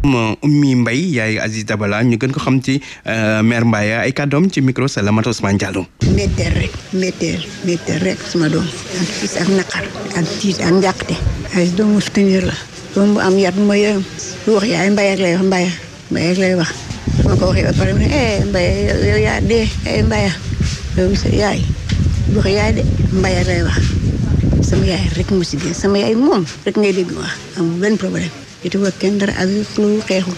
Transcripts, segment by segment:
Oumy Mbaye yaay Aziz Dabala ñu gën ko xam ci mère Mbaye ay kàddoom ci micro Salamata Ousmane Diallo. métteel rek sama doom ak tiis ak naqar ak tiis ak njàqte ay doomu soutenir la doom bu am yar bu ma yërëm lu wax yaay Mbaye ak lay wax Mbaye ak lay wax su ma ko waxee ba pare mu ne Mbaye yow yaa dee Mbaye yow sa yaay lu wax yaay de Mbaye ak lay wax sama yaay rek mu si gën sama yaay moom rek ngay dégg wax amul benn problème itu wa kenn dara ak lu xeexu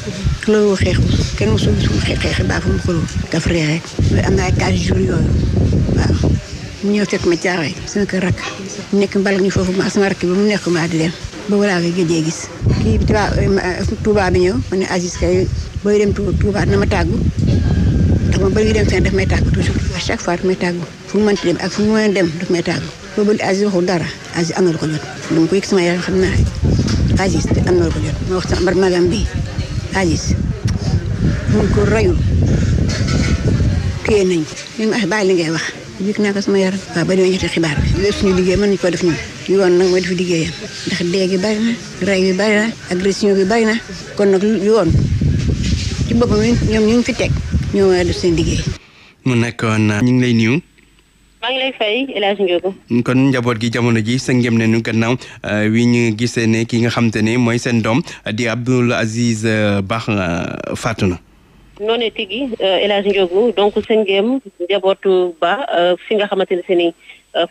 kenn mosul suñu xeexi baa fu mu xuloo kaf rek am na ay 4 jours yooyu waaw mu ñëw fekk ma caaxay sama kër rakk nekk mbal ñu foofu ma sama rakk bi mu nekk ma di dem ba walaa ko géejee gis kii Touba bi ñëw ma ne Aziz kay booy dem Touba na ma tàggu ndax ma bëri dem fenn daf may tàggu toujours à chaque fois daf may tàggu fu mu mënti dem ak fu mu mën dem daf may tàggu boobu Aziz waxul dara Aziz am na lu ko jot dama ko yëg sama yaram xam naa Aziz te am na lu ko jot ma wax sama magam bi Aziz mun ko rayul téye nañ ko li nga bàyyi li ngay wax yëg naa ko sama yaram waaw ba dama ñetti xibaar bi lépp suñu liggéey mën nañu ko def ñun yoon nag mooy def liggéeyam ndax dee gi bari na rey bi bari na agression bi bari na kon nag yoon ci boppam ñoom ñu ngi fi teg ñoo war a def seen liggéey. mu nekkoon ñu ngi lay nuyu. maa ngi lay fay El Hadj Ndiogou. kon njaboot gi jamono ji sa ngem ne nu gannaaw wi ñu gisee ne ki nga xam te ne mooy seen doom di Abdoul Aziz Ba faatu na. noonu tigi El Hadj Ndiogou donc sa ngem njabootu Ba fi nga xamante ne ni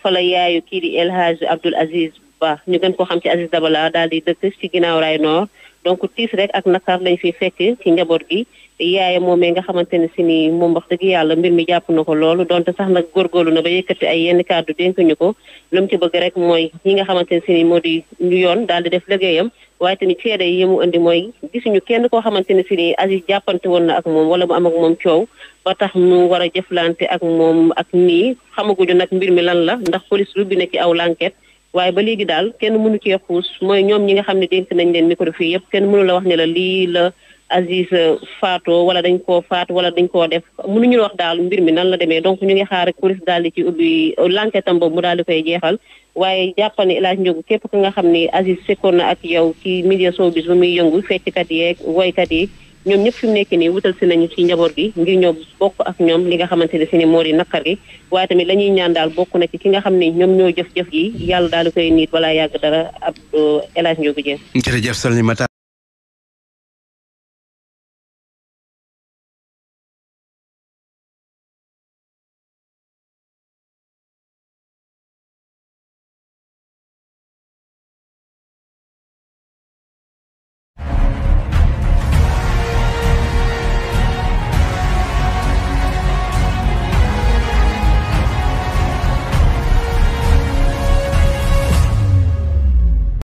fa la yaayu kii di El Hadj Abdoul Aziz Ba ñu gën koo xam ci Aziz Dabala daal di dëkk ci ginnaaw raay Nord donc tiis rek ak nakar lañ fi fekk ci njaboot gi. yaaya moomee nga xamante ne si ni moom wax dëgg yàlla mbir mi jàpp na ko loolu donte sax nag góorgóorlu na ba yëkkati ay yenn kàddu dénk ñu ko lu mu ci bëgg rek mooy ñi nga xamante ne si ni moo di ñu yoon daal di def liggéeyam waaye tamit seede yi mu indi mooy gisuñu kenn koo xamante ne si ni Aziz jàppante woon na ak moom wala mu am ak moom coow ba tax mu war a jëflante ak moom ak nii xamaguñu nag mbir mi lan la ndax police rubbi na ci aw l'enquête waaye ba léegi daal kenn mënu cee xuus mooy ñoom ñi nga xam ne dénk nañ leen micro fii yëpp kenn mënu la wax ne la lii la Aziz faatoo wala dañ koo faat wala dañ koo def mënuñu wax daal mbir mi nan la demee donc ñu ngi xaar rek police daal di ci ubbi l'enquête am boobu mu daal di koy jeexal waaye jàppal ne El Hadj Ndiogou képp ku nga xam ne Aziz fekkoon na ak yow ci milieu showbiz bu muy yëngu fecckat yeeg woykat yi ñoom ñëpp fi mu nekk nii wutal si nañu ci njaboot gi ngir ñoo bokk ak ñoom li nga xamante ne si ni moo di nakkar gi waaye tamit la ñuy ñaan daal bokk na ci ki nga xam ne ñoom ñoo jëf-jëf gi yàlla daal di koy niit balaa yàgg dara ab El Hadj Ndiogou Dieng. jërëjëf Salimata.